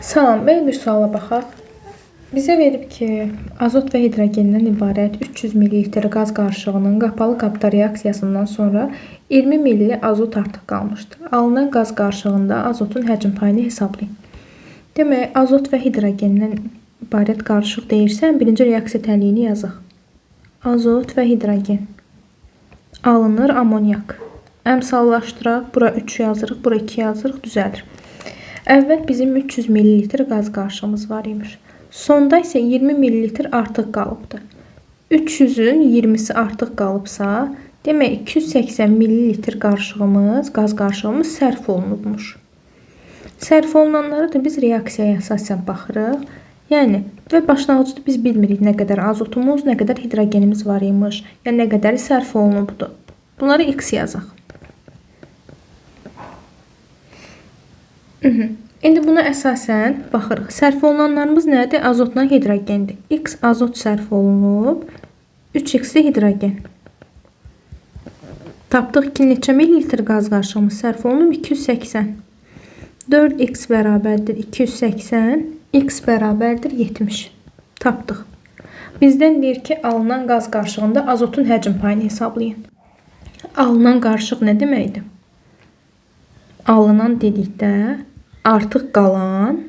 Salam, belə bir suala baxaq. Bizə verib ki, azot və hidrogendən ibarət 300 ml qaz qarışığının qapalı qabda reaksiyasından sonra 20 ml azot artıq qalmışdır. Alınan qaz qarışığında azotun həcm payını hesablayın. Demək, azot və hidrogendən ibarət qarışıq deyirsən, birinci reaksiya təliyini yazaq. Azot və hidrogen. Alınır amonyak. Əmsallaşdıraq, bura 3 yazırıq, bura 2 yazırıq, düzəlir. Əvvəl bizim 300 ml qaz qarışığımız var imiş. Sonda isə 20 ml artıq qalıbdır. 300-ün 20-si artıq qalıbsa, demək 280 ml qarışığımız, qaz qarışığımız sərf olunubmuş. Sərf olunanlara da biz reaksiyaya əsasən baxırıq. Yəni və başlanğıcda biz bilmirik nə qədər azotumuz, nə qədər hidrogenimiz var imiş, yəni nə qədəri sərf olunubdur. Bunları x yazaq. İndi buna əsasən baxırıq. Sərf olunanlarımız nədir? Azotla hidrogendir. X azot sərf olunub, 3x də hidrogen. Tapdıq ki, neçə millilitr qaz qarışığımız sərf olunub? 280. 4x bərabərdir 280, x bərabərdir 70. Tapdıq. Bizdən deyir ki, alınan qaz qarışığında azotun həcm payını hesablayın. Alınan qarışıq nə deməkdir? Alınan dedikdə artıq qalan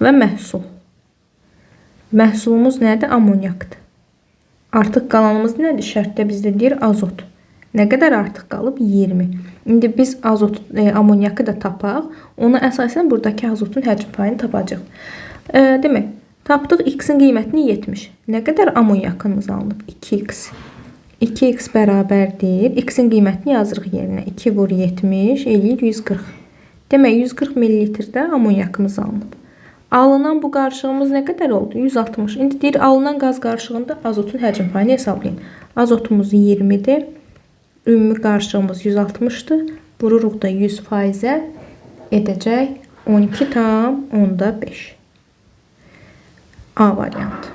və məhsul. Məhsulumuz nədir? Amonyakdır. Artıq qalanımız nədir? Şərtdə bizdə deyir azot. Nə qədər artıq qalıb? 20. İndi biz azot, amonyakı da tapaq. Ona əsasən buradakı azotun həcm payını tapacaq. Demək, tapdıq x-in qiymətini 70. Nə qədər amonyakımız alınıb? 2x. 2x bərabərdir. X-in qiymətini yazırıq yerinə. 2 vur 70 eləyir 140. Demək, 140 millilitrdə amonyakımız alınıb. Alınan bu qarışığımız nə qədər oldu? 160. İndi deyir, alınan qaz qarışığında azotun həcm payını hesablayın. Azotumuz 20-dir. Ümumi qarışığımız 160-dır. Vururuq da 100%-ə edəcək 12,5. A variantı.